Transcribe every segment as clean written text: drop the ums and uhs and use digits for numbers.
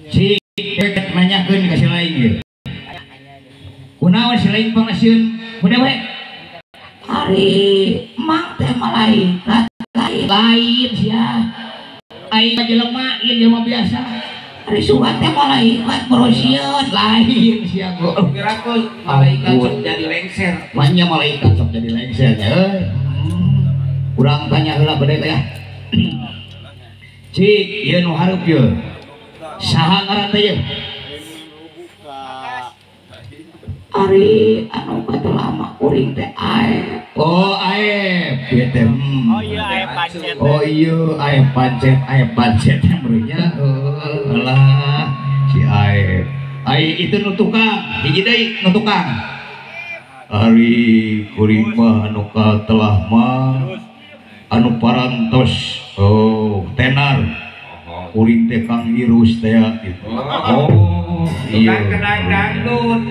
Si nanyakeun ka si lain ieu. Kunaon si lain pangasieun ku dewek? Ari mang teh malaikat lain sia. Aing jelema ieu jelema biasa. Ari sugan teh malaikat berosieun lain sia goblok. Kira malaikat sok jadi lengser. Manya malaikat sok jadi lengser euy. Urang tanya heula bade teh ya. Cik, ieu nu hareup ieu. Saha ngaran teh ieu? Ari anu katelah kuring teh Aep. Oh, Aep ieu teh. Oh iya Aep pancet. Oh iya Aep pancet, Aep pancet meureunnya. Heuh lah si Aep. Ai itu nu tukang, hiji deui nu tukang. Ari kuring mah anu katelah mah anu parantos oh tenar. Kuring teh Kang Irus teh gitu. Oh, iya. Tukang kedang dangdut.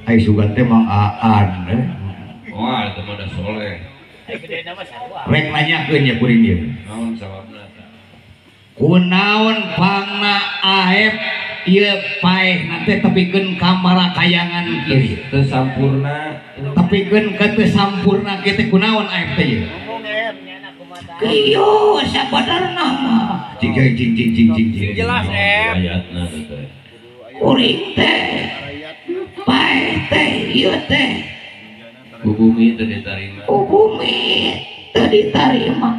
Ai sugan teh Mang Aan eh. Wah, itu mah da soleh. Rek nanyakeun ya kuring ieu. Naon sababna tah? Kunaon pangna Aep ieu paehna teh tepikeun ka marakayangan kieu. Teu sampurna. Tepikeun ka teu sampurna kieu teh kunaon Aep teh ieu? Kieu sabadarna mah. Cing cing cing cing cing cing. Jelas Aep. Ayatna teh. Kuring teh paeh teh ieu teh ku bumi teu ditarima. Ku bumi teu ditarima.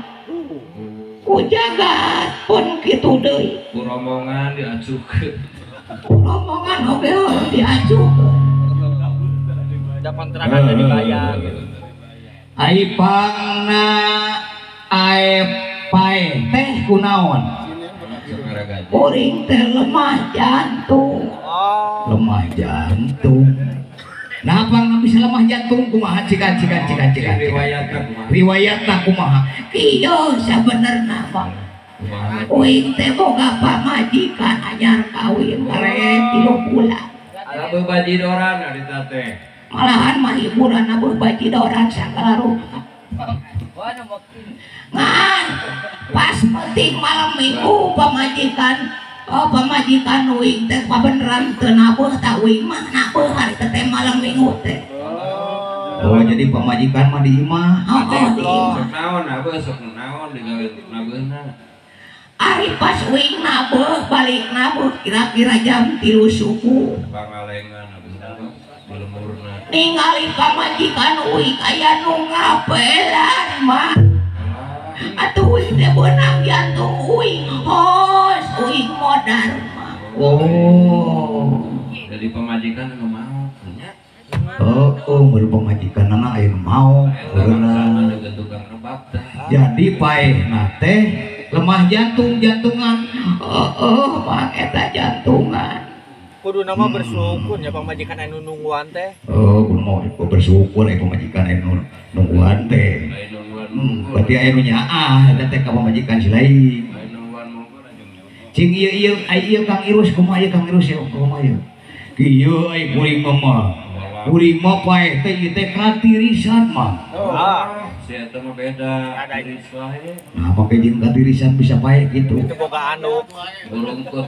Ku jagat pun kitu deui. Ku rombongan diacukeun. Ku rombongan oge diacukeun. Da kontrakan teu dibayar. Ai pangna Aep paeh teh kunaon? Kuring teh lemah jantung. Lemah jantung. Nah, pangna bisa lemah jantung kumaha cikan cikan cikan cikan. Riwayatna kumaha? Riwayatna kumaha? Kieu sabenerna mah. Uing teh boga pamajikan anyar kawin karek 3 bulan. Abeuh bajidoran harita teh. Malahan mah hiburan abeuh bajidoran sagala rupa. Ngan pas penting malam minggu pamajikan oh pamajikan uing teh pabeneran teu nabeuh tah uing mah nabeuh harita teh malam minggu teh. Oh jadi pamajikan mah di imah. Oh, di imah. Sok naon abeuh sok naon digawe nabeuhna. Ari pas uing nabeuh balik nabeuh kira-kira jam 3 subuh. Pangalengan abeuh lemurna. Ningali pamajikan uing aya nu ngapelan mah. Atuh uing teh beunang jantung uing hos uing modar mah. Oh. Jadi pamajikan anu maot nya. Oh, oh, pamajikanana aya nu maot. Jadi paehna teh lemah jantung jantungan. Oh, mah eta jantungan. Kudu nama bersyukur ya pamajikan anu nungguan teh. Oh, kudu mah bersyukur aya pamajikan anu nungguan teh. Berarti aya nu nyaah eta teh ka pamajikan si lain. Cing ieu ieu ai ieu Kang Irus kumaha ieu Kang Irus ieu kumaha ieu? Kieu ai kuring mah. Kuring mah paeh teh ieu teh katirisan mah. Ah, si eta mah beda. Tiris wae. Nah, pake jeung katirisan bisa paeh kitu. Teu boga anduk.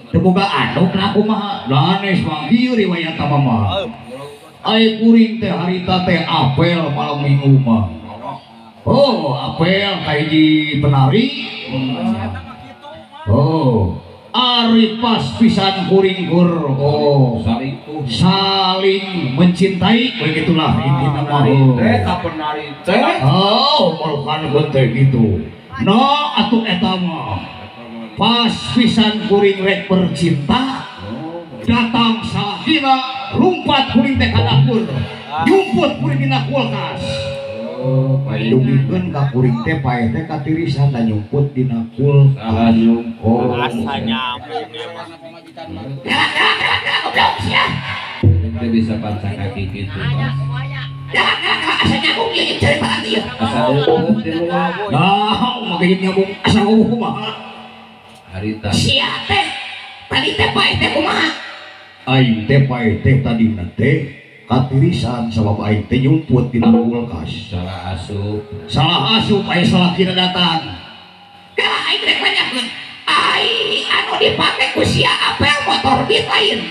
Teu boga anduk lah kumaha? Lanes mah kieu riwayat mah. Ai kuring teh harita teh apel malam minggu mah. Oh, apel ka hiji penari. Oh, ari pas pisan kuring kur. Oh, saling mencintai begitulah intina mah. Teh ka penari teh. Oh, melukan teh gitu. No, atuh eta mah. Pas pisan kuring rek bercinta, datang salakina lumpat kuring teh ka dapur. Nyumput kuring dina kulkas. Dugikeun ka kuring teh paeh teh katirisan da nyumput dina kulkas. Oh, asa nyambung ieu mah. Goblok sia. Teh bisa panca kaki kitu. Asa nyambung ieu caritaan ieu. Asa leuleut teh. Nah, make nyambung asa kumaha? Harita. Sia teh tadi teh paeh teh kumaha? Aing teh paeh teh tadina teh katirisan sabab aing teh nyumput dina kulkas. Salah asup. Salah asup aya salakina datang. Kala Aing rek nanyakeun. Ai anu dipake ku sia apel motor Beat lain.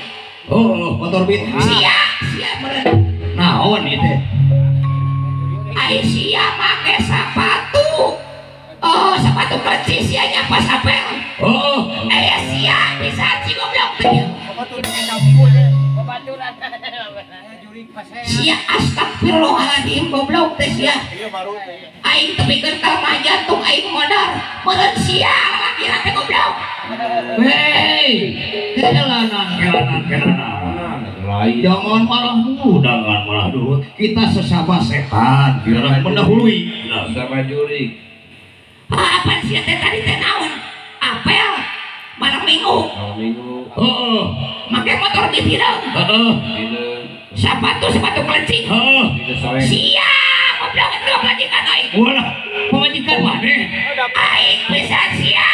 Oh, motor Beat. Sia, sia meureun. Naon ieu teh? Ai sia make sapatu. Oh, sepatu kelinci sia nya pas apel. Oh, eh sia bisa si goblok teh. Sia astagfirullahaladzim goblok teh sia. Aing tepikeun ka lemah jantung aing modar. Meureun sia lalaki teh goblok. Hei, kelanan kelanan kelanan. Jangan marah dulu, jangan marah dulu. Kita sesama setan, kita mendahului. Sama jurik. Apa sih teh tadi teh naon? Apel malam minggu. Malam minggu. Heeh. Make motor di hideung. Heeh. Sepatu sepatu kelinci. Heeh. Sia, goblok itu pamajikan aing. Walah, pamajikan maneh. Aing bisa sia.